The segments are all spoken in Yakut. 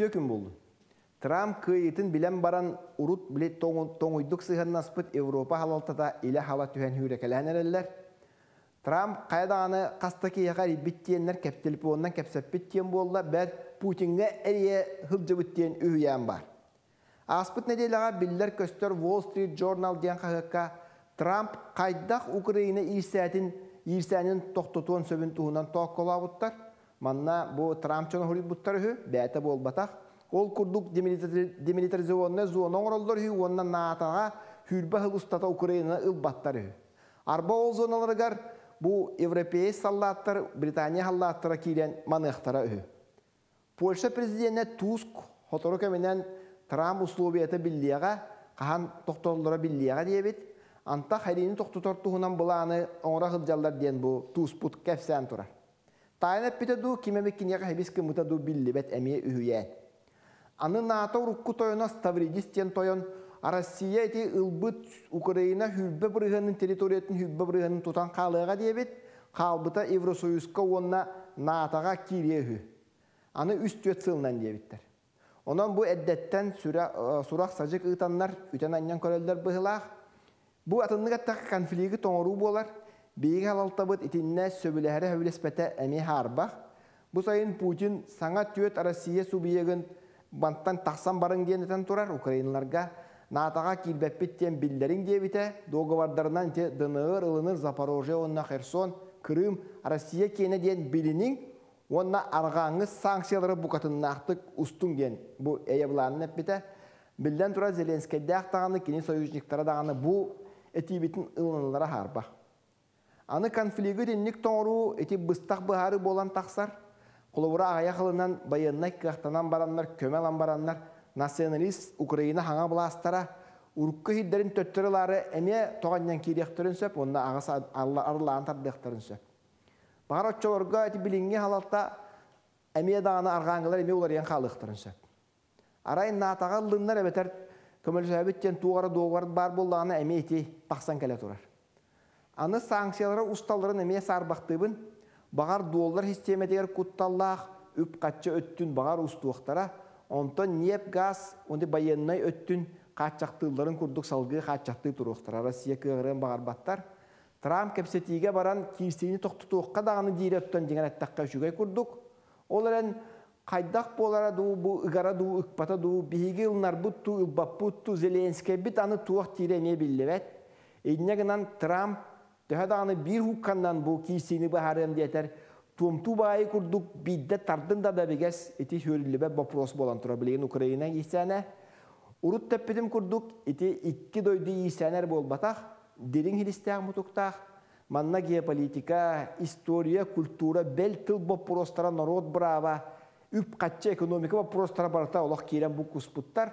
Үтүө күн буоллун. Трамп кыайыытын билэн баран, урут били тоҥуйдук сыһыаннаспыт Европа халалтата илэ-хала түһэн хүүрэкэлээн эрэллэр. Трамп хайа даҕаны хаста киһиэхэ эрийбит диэннэр телефонунан кэпсэппит диэн буолла, бэл Путиҥҥа эрийэ сылдьыбыт диэн үһүйээн баар. Ааспыт нэдиэлэҕэ биллэр-көстөр Wall Street Journal диэн хаһыакка Трамп хайдах Украина иирсээтин иирсээнин тохтотуон сөбүн туһунан тоокколообуттар. Манна бу Трамп дьоно суруйбуттар үһү, бэйэтэ буолбатах. Ол курдук демилитаризационнай зона оҥороллор үһү уонна НАТО-ҕа 20 сыл устата Украинаны ылбаттар үһү. Арба ол зоналарыгар бу европеец саллааттар, Британия саллааттара киирэн маныахтара үһү. Польша президенэ Туск сотору кэминэн Трамп условията биллиэҕэ, хаһан тохтоллоро биллиэҕэ диэбит. Антах сэриини тохтотор туһунан былааны оҥоро сылдьаллар диэн бу Туспут кэпсээн турар. Таайан эппитэ дуу, ким эмит киниэхэ хэбис гыммыта дуу биллибэт эмиэ үһүйээн. Аны НАТО урукку тойоно Ставридис диэн тойон Россия ити ылбыт Украина 20 бырыһыанын территориятын 20 бырыһыанын тутан хаалыаҕа диэбит, хаалбыта Евросоюзка уонна НАТО-ҕа киириэ үһү. Аны 3-4 сылынан диэбиттэр. Онон бу эрдэттэн сурах-садьык ыытаннар үтэн-анньан көрөллөр быһыылаах. Бу атыннык эттэххэ конфлигы тоҥоруу буолар. Биһиги халалтабыт итиннэ сөбүлэһэрэ сөбүлэспэтэ эмиэ хаарбах. Бу сайын Путин саҥа түөрт Россия субъегын бантан тахсан барыҥ диэн этэн турар Украиналарга НАТО-ҕа киирбэппит диэн биллэриҥ диэбитэ. Договордарынан ити ДНР, ылыныр Запорожье уонна Херсон, Крым, Россия киэнэ диэн билиниҥ уонна арҕааҥҥы санкциялары букатыннаахтык устуҥ диэн бу эйэ былаанын эппитэ. Биллэн турар, Зеленскэйдээх даҕаны, кини союзниктара даҕаны бу этиибитин ылыналлара хаарбах. Аны конфлигы итинник тоҥоруу ити быстах быһаарыы буолан тахсар. Холобура аҕыйах ылынан байыаннай кыахтанан бараннар, көмө ылан бараннар, националист Украина хаҥа былаастара урукку иһирдэрин төттөрү ылаары эмиэ тоҕо киириэхтэрин сөп уонна аҕыс арылаан тардыахтарын сөп. Баҕар оччолорго ити билиҥҥи халалта эмиэ даҕаны арҕааҥҥылар эмиэ уларыйан хаалыахтарын сөп. Арай НАТО-ҕа ыллыннар эбэтэр көмөлөсөбүт диэн туох эрэ дуогабар баар буоллаҕына эмиэ ити тахсан кэлэ турар. Аны санкциялары усталларын эмиэ саарбахтыыбын. Баҕар доллар систиэмэтигэр кутталлаах үп-харчы өттүн баҕар устуохтара, онтон ньиэп-гаас уонна байыаннай өттүн хааччахтыылларын курдук салгыы хааччахтыы туруохтара. Россия кыаҕырыан баҕарбаттар. Трамп кэпсэтиигэ баран киирсиини тохтотуохха даҕаны диирэ оттон дьиҥэр эттэххэ үчүгэй курдук. Ол эрэн хайдах буолара дуу, бу ыгара дуу, ыкпата дуу, биһиги ылынарбыт дуу, ылбаппыт дуу, Зеленскэйбит аны туох диирэ эмиэ биллибэт. Инньэ гынан Трамп төһө даҕаны биир һуукканнан бу киирсиини быһаарыам диэтэр, туомтуу баайы курдук биирдэ тардын да дэбигэс ити сүөрүллүбэт вопрос буолан турар билигин Украина иирсээнэ. Урут тэппитим курдук ити икки дойду иирсээнэ эрэ буолбатах, дириҥ силистээх мутуктаах, манна геополитика, история, культура, бэл тыл боппуруостара, норуот бырааба, үп-харчы, экономика боппуруостара барыта олох киирэн буккуспуттар.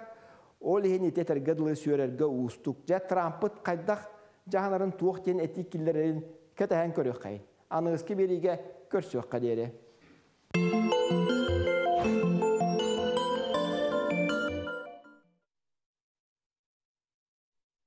Ол иһин ити этэргэ дылы сүөрэргэ уустук. Дьэ Трампыт хайдах дьаһанарын туох диэн этии киллэрэрин кэтэһэн көрүөххэйин. Аныгыскы биэриигэ көрсүөххэ диэри.